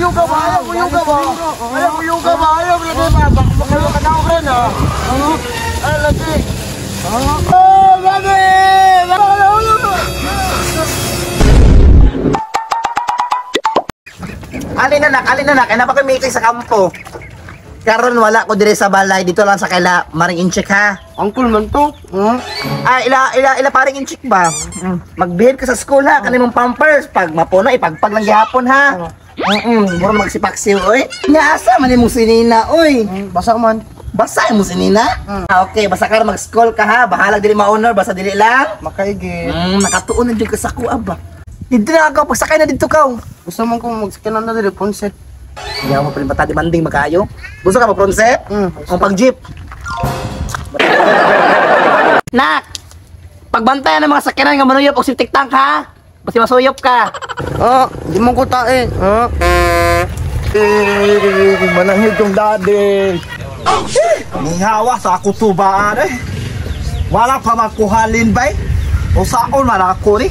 Kuyuga ba? Ayaw, kuyuga ba? Ayaw, kuyuga ba? Ayaw, lagi ba? Baka makalo ka na ako rin, ha? Ay, lagi. Oh, lagi! Alin na nak, kaya pa kami sa kampo. Karon wala ko dire sa balay, dito lang sa kaila Maring Inchik ha. Angkol man to. Ah, ila paring Inchik ba? Mag-behave ka sa school ha, kani mong pampers pag mapuno ipagpag lang gihapon ha. Mura magsipaksiw oy. Nya asa man imong sinina oy? Basa man. Basa imong sinina? Ah, okay, basta karon mag-school ka ha, bahalag dili ma-honor, basta dili lang. Makaigit. Nakatuon na jud ka sa kuha ba. Dito na ako, pagsakay na dito ka. Gusto man ko magsakinan na diri ponset. Hindi ako mapalimata, demanding makayo. Gusto ka mag-pronsep? Ang pag-jeep. Nak! Pagbantayan ng mga sakyanan nga manuyop o septic tank ha! Basta masuyop ka. Ah, di mo ko tae. Ah. Mananghid kong daddy. Oh, shit! Minghawa sa ako tubaan eh. Wala pa makuhalin ba eh? O saon man ako ni?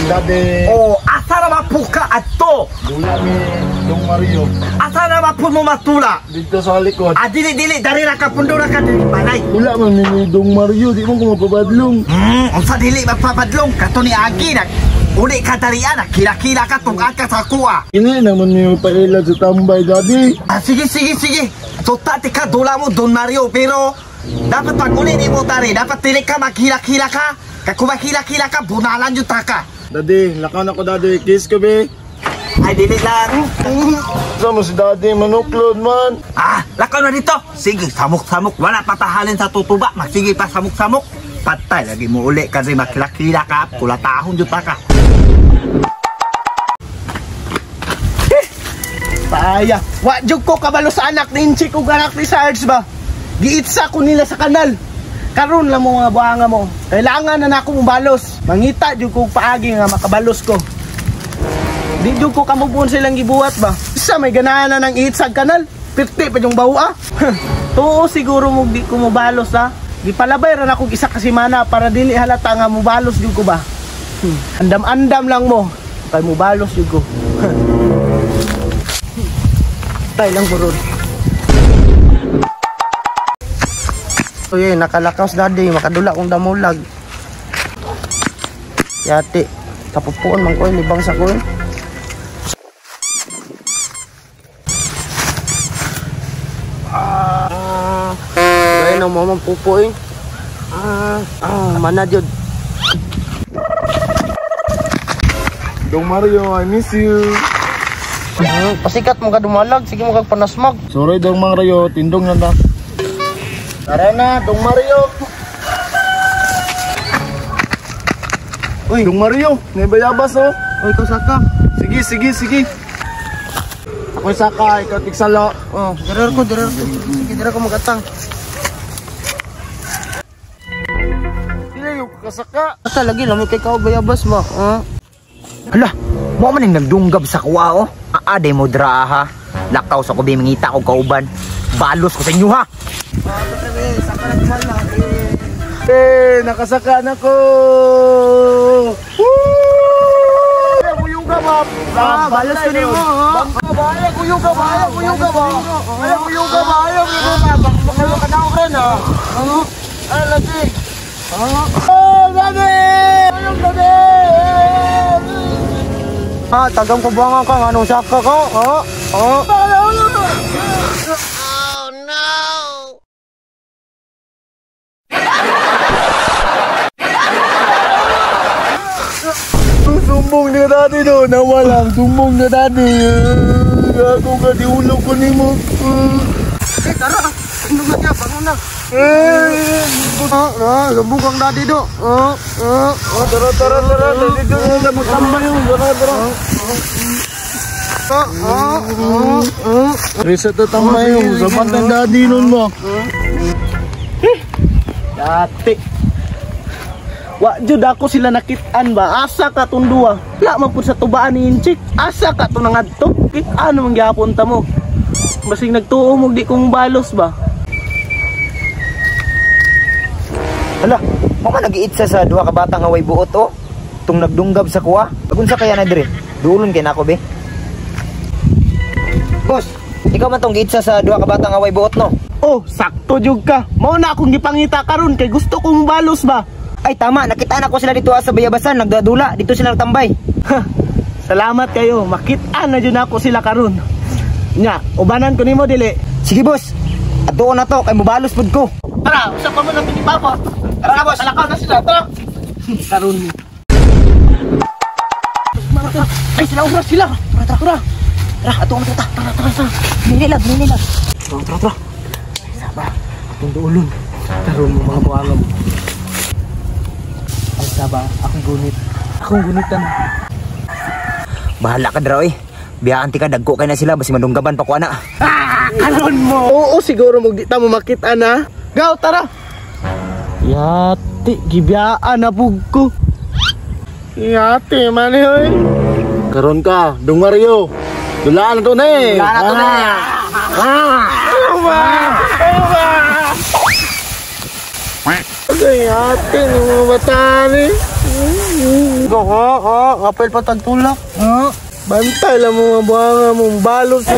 Daddy. Oh, asa na mapuka ato? Dula mi Dong Mario. Asa na mapun mo matula? Dito sa likod. Ah, dili dili dari ra ka pundo ra ka dili balay. Wala man ni Dong Mario, di mo ko mapabadlong. Unsa dili magpabadlong kato ni Agi nag uli ka darian, kila-kila ka tungag ka sa kuha. Ini naman mi pailad sa tambay, daddy. Ah, sige sige sige. Tuta ti ka dula mo Don Mario, pero dapat pag uli ni mo tari, dapat dili ka maghila-kila ka. Kay kung maghila-kila ka, bunalan yung taka. Daddy, lakaw na ko daddy. Kiss ko be. Ay, dili lang. Sa mo si daddy, manuklod man. Ah, lakaw na dito. Sige, samok-samok. Wala patahalin sa tutuba. Magsige pa samok-samok. Patay, lagi mo uli kasi makilakila ka. Kulatahon yung taka. Paaya. Wa jud ko kabalo sa anak ni Inchik ug anak ni Sarge ba. Giitsa ko nila sa kanal. Karon lang mo mga buhanga mo. Kailangan na nako mobalos. Mangita jud ko paagi nga makabalos ko. Di jud ko kamubon silang gibuhat ba. Isa may ganahan na ng itsag kanal. 50 pa yung bawa. Tuo siguro mo di ko mobalos ha. Gipalabay ra nako isa ka semana para dili halata nga mobalos jud ko ba. Andam-andam lang mo kay mobalos jud ko. Tay lang burod. Uy, nakalakaw sa daddy, makadula kong damulag. Yati, kapupuan man ko, libang sa ko. Gaya na mo man pupo eh. Mana jud. Dong Mario, I miss you. Pasikat mo ka dumalag, sige mo kag panasmag. Sorry Dong Mario, tindong na na. Tara na, Dong Mario. Uy, Dong Mario, may bayabas oh. Uy, ikaw saka. Sige, sige, sige. Ako saka, ikaw tigsalo. Oh, dirar ko, dirar ko. Sige, dirar ko magatang. Dili yung kasaka. Asa lagi lami kay kao bayabas ba? Hala, mo man ning nagdunggab sa kuha oh. Aaday mo dra ha. Lakaw sa kubi mangita og kauban. Balos ko sa inyo ha. Eh, nakasaka na ko. Woo! Kuyuga ba? Ah, balos ko nimo. Bahala kuyuga ba? Ayaw kuyuga ba? Ayaw kuyuga ba? Ayaw kuyuga ba? Baka makalo ka na ako rin ha. Ay, lagi. Oh, daddy! Ayaw, daddy! Ah, tagang kubuangan ka, anong saka ka? Oh, oh. Oh no! Sumbong na daddy do, nawalang sumbong na daddy. Ako ka, di ulo ko ni mo. Eh, tara, ano na niya, bangon na. Sumbong kang daddy do. Tara, tara, tara, daddy do, magtambay yun, tara, tara. Reset na tambay yun, sapat na daddy nun mo. Dati. Wa jud ako sila nakitaan ba? Asa ka tong duwa? Wala man pud sa tubaan ni Inchik. Asa ka to nangadto? Kitaan man gyapon ta mo. Basig nagtuo mo di kong balos ba? Hala, mo man nag-iitsa sa duha ka bata nga way buot oh. Katong nagdunggab sa kuha. Agunsa kaya na dire? Duulon kay nako be. Boss, ikaw man tong giitsa sa duha ka batang away buot no. Oh, sakto jud ka. Mao na akong gipangita karon kay gusto kong balos ba. Ay tama, nakita na ko sila dito sa Bayabasan, nagdadula, dito sila nagtambay. Salamat kayo. Makita na jud nako sila karon. Nya, ubanan ko nimo dili. Sige boss, atuon na to kay mobalos pud ko. Tara, usap pa mo na ni Papa. Tara boss, talakaw na sila. Tara. Karon. Ay, sila oras sila. Tara, tara, tara. Tara, atuon na ta. Tara, tara, tara. Nini lang, nini lang. Tara, tara, tara. Ay, saba. Atong duulon. Karon mo mga buwanga mo. Ay, saba. Akong gunit. Akong gunitan. Bahala ka dra oy. Biyaan ti ka dagko kay na sila basi madunggaban pa ko ana. Ah, karon mo. Oo, siguro mo di ta mo makita na. Gaw, tara. Yati, gibiyaan na pug ko. Yati, man oy. Karon ka, Dong Mario. Dulaan na to na eh. Dulaan na to na eh. Ano ba? Ano ba? Ay, yati, ng mga bata ni. Go, ha, ha, kapel patagtulak. Bantay lang mga buhanga mong balot sa